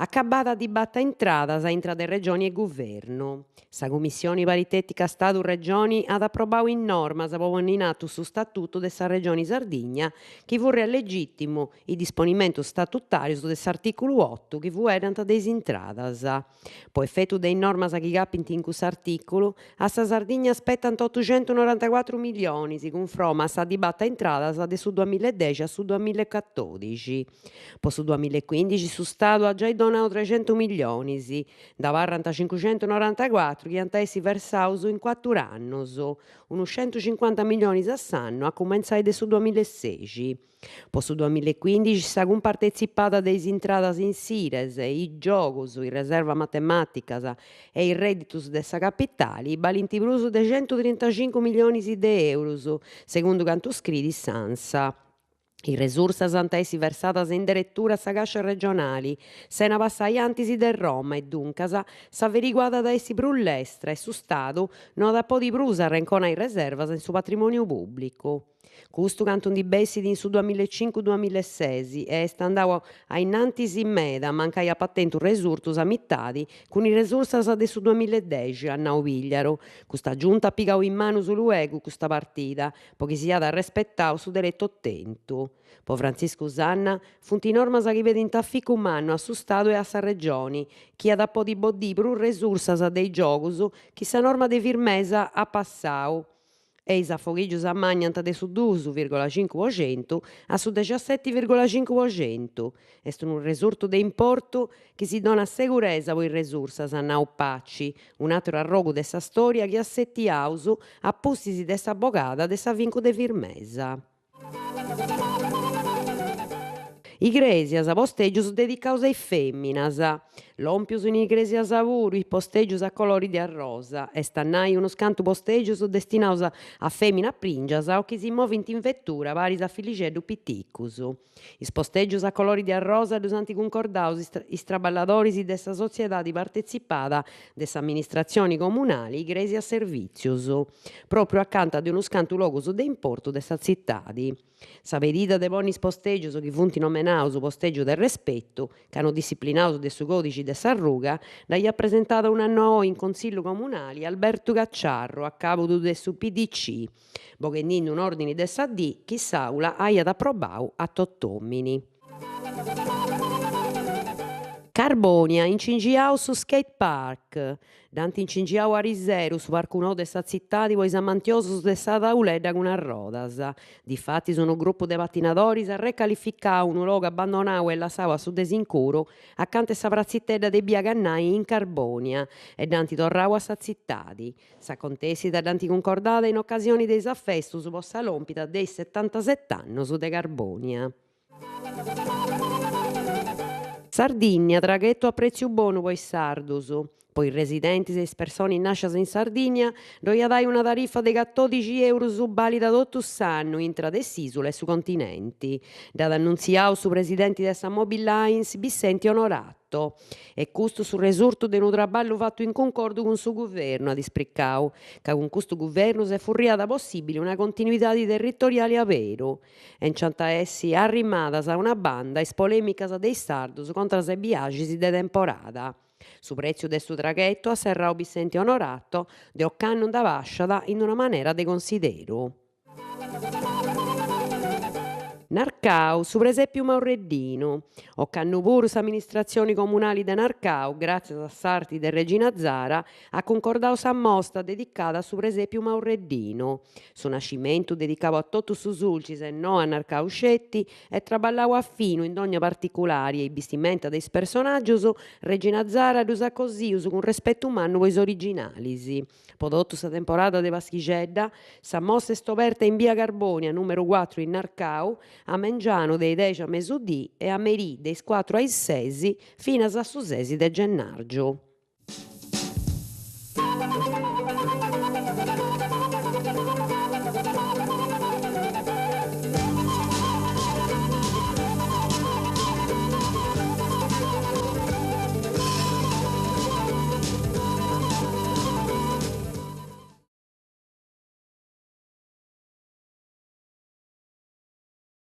Acabada dibata intradas intra de Regioni e Guvernu. Sa Cumissioni Paritètica Stadu-Regioni at aprobau is normas po ponni in atu su Statutu de sa Regioni Sardigna chi furriat legìtimu is disponimentus statutàrius de s'artìculu otu chi fueddant de is intradas. Po efetu de is normas chi capint in cuss'artìculu, a sa Sardigna spetant otucentunorantacuatru millionis cunfroma a sa dibata intradas de su duamillaedexi a su duamillaecatòdixi. Po su duamillaecuindixi su Stadu at giai donau trexentu millionis, nd'abarrant cincucentunorantacuatru chi ant a essi versaus in cuàturu annus, unus centucincuanta millionis a s'annu a cumentzai de su duamillaesexi. Po su duamillaecuindixi sa cumpartetzipada de is intradas in s'Ires, is giogus, is reservas matematicas e is rèditus de sa capitali balint prus de centutrintacincu millionis de eurus, segundu cantu scriit s'Ansa. Is resursas ant a essi versadas in deretura a sa càscia regionali, sena passai antis de Roma e duncas s'averiguada at a essi prus lestra e su Stadu no at a podi prus arrenconai reservas in su patrimòniu pùblicu. Custu cantu ndi bessit in su duamillaecincu duamillaesesi e est andau a innantis meda mancai apat tentu resurtus a mitadi cun is resursas de su duamillaedexi, at nau Pigliaru. Custa giunta at pigau in manus luegu custa partida po chi siat arrespetau su deretu otentu. Po Frantziscu Sanna funt normas chi pedint aficu mannu a su Stadu e a sa Regioni, chi at a podi boddiri prus resursas de is giogus chi sa norma de firmesa at passau e is afoghìgius ammagnant de su duus virgola cincu po centu a su dexaseti virgola cincu po centu. Est unu resurtu de importu chi si donat seguresa po is resursas, at nau Paci, un'àteru arrogu de sa stòria chi assetiaus a pustis de sa bogada de s'afincu de firmesa. Igrèsias, postègius dedicaus a is fèminas. Lòmpius in Igrèsias puru is postègius a colori de arrosa, est a nai unus cantu postègius destinaus a fèminas prìngias o chi si movint in vetura paris a fillixeddus piticus. Is postègius a colori de arrosa ddus ant cuncordaus is traballadoris de sa sotziedadi partetzipada de s'amministratzioni comunali Igrèsias Servìtzius, pròpriu acanta de unus cantu logus de importu de sa tzitadi. Sa pedida de ponni is postègius chi funt nomenaus postègiu de respetu, ca no dissiplinaus de su còdixi de s'arruga, dd'aiat presentada un'annu a oi in Consillu Comunali Albertu Cacciarru a càbudu de su PDC, boghendindi un'òrdini de sa dì chi s'àula aiat aprobau a totòmini. Carbònia, incingiau su skate park. Dd'ant incingiau ariseru su parcu nou de sa tzitadi po is amantiosus de sa tauledda cun arrodas. Difatis unu grupu de patinadoris at recalificau unu logu abbandonau e lassau a su desincuru acanta 'e sa pratzitedda de bia Cannai in Carbònia e dd'ant torrau a sa tzitadi. S'acontèssida dd'ant cuncordada in ocasioni de is afestus po sa lòmpida de is setantaset'annus de Carbònia. Sardìnnia, traghetu a prètziu bonu po is sardus. Po is residentis e is personis nàscias in Sardìnnia ddoi at ai una tarifa de catòdixi eurus bàlida totu s'annu intra de s'ìsula e su continenti. Dd'at annuntziau su presidenti de sa Moby Lines Bissenti Onorato. E custu su resurtu de unu traballu fatu in cuncordu cun su guvernu, at ispricau, ca cun custu guvernu s'est furriada possìbili una continuidadi territoriali aberu e nc'ant a essi arrimadas a una banda is polèmicas de is sardus contras a is biaxis de temporada. Su prètziu de su traghetu, at serrau Bissenti Onorato, de ocannu nd'abàsciat in una manera de consideru. Narcau, su presèpiu maurreddinu. Ocannu puru s'amministratzioni comunali de Narcau, gràtzias a s'arti de Regina Zara, at cuncordau sa mosta dedicada a su presèpiu maurreddinu. Su nascimentu, dedicau a totu su Sulcis e no a Narcau sceti, est traballau a finu in dònnia particulari e is bistimenta de is personàgius, Regina Zara ddus at cosius cun respetu mannu po is originalis. Po totu sa temporada de Paschixedda, sa mosta est oberta in bia Carbònia nùmeru cuatru in Narcau, a mengianu de is dexi a mesudì e a merì de is cuatru a is ses, finas a su sesi de gennàrgiu.